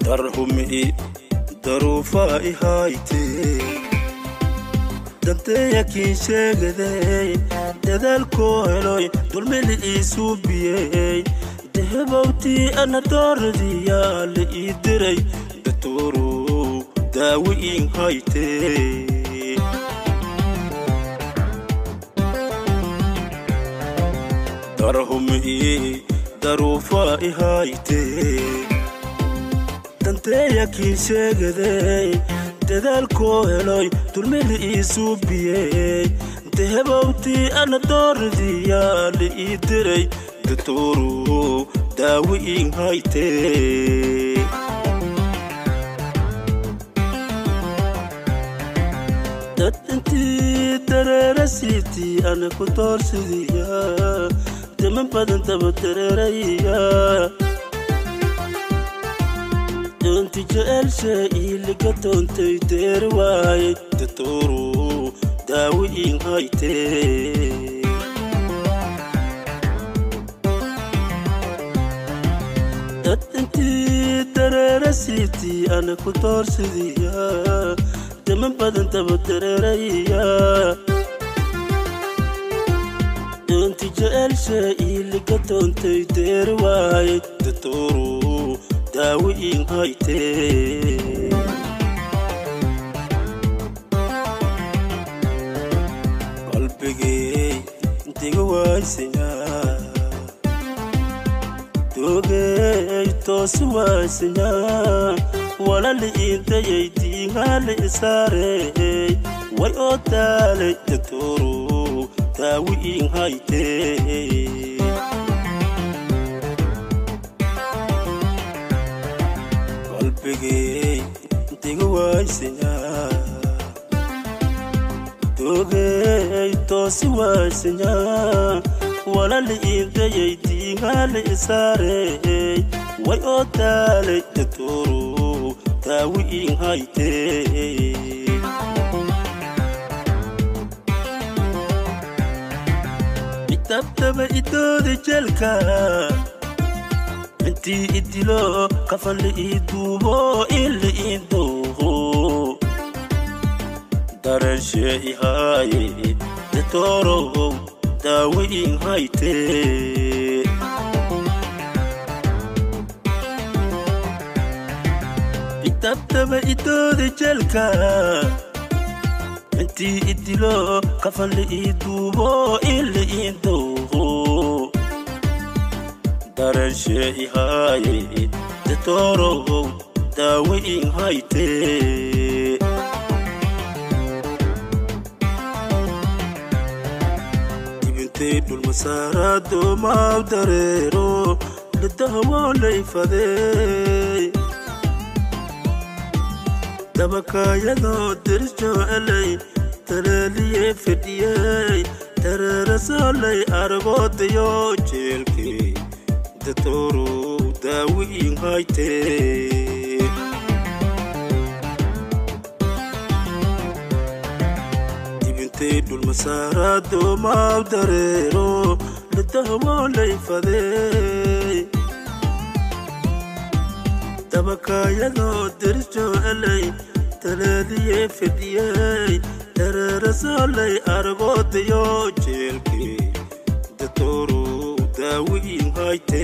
Darhumi daruufa ihayte danteya kiin sheegaday dadaalkoo heloy dulmili ii suubiyey dehebowtii ana dooradiyaa la ii diray datoorow daawi iin hayte. Darhumi daruufa ihayte danteya kiin sheegaday dadaalkoo heloy dulmili ii suubiyey dehebowtii ana dooradiyaa la ii diray datoorow daawi iin hayte. Dad intii dareera siitii ana ku doorsidiya daman badan daba dareeraya doonti jecelshe iiliga doontay deeri waayey datoorow daawi iin hayte. Dad intii dareera siitii ana ku doorsidiya daman badan daba dareeraya doonti jecelshe iiliga doontay deeri waayey datoorow daawi iin hayte. Qalbigey diga waaysanyaa doogey toosi waaysanyaa walali iintayay diingaali isaarey way oo daalay datoorow daawi iin hayte. Qalbigey diga waaysanyaa doogey toosi waaysanyaa walali iintayay diingaali isaarey way oo daalay datoorow daawi iin hayte. Itabtaba idooda jelka intii idilo kafan la ii duubo in la ii dooqo dareenshee ihaaye datoorow daawi iin hayte. Itabtaba idooda jelka intii idilo kafan la ii duubo in la ii dooqo dareenshee ihaaye datoorow daawi iin hayte. Dibintay dhulmasaaraado maaw dareero ladahawoo fadey dabakaayadoo dirisjoo elay taleeliye fidhiyey dareerasoolay aragoodayo jeelkii datoorow daawi iin hayte. Dibintay dhulmasaaraado maaw dareero ladahawoo fadey dabakaayadoo dirisjoo elay taleeliye fidhiyey dareerasoolay aragoodayo jeelkii datoorow daawi iin hayte.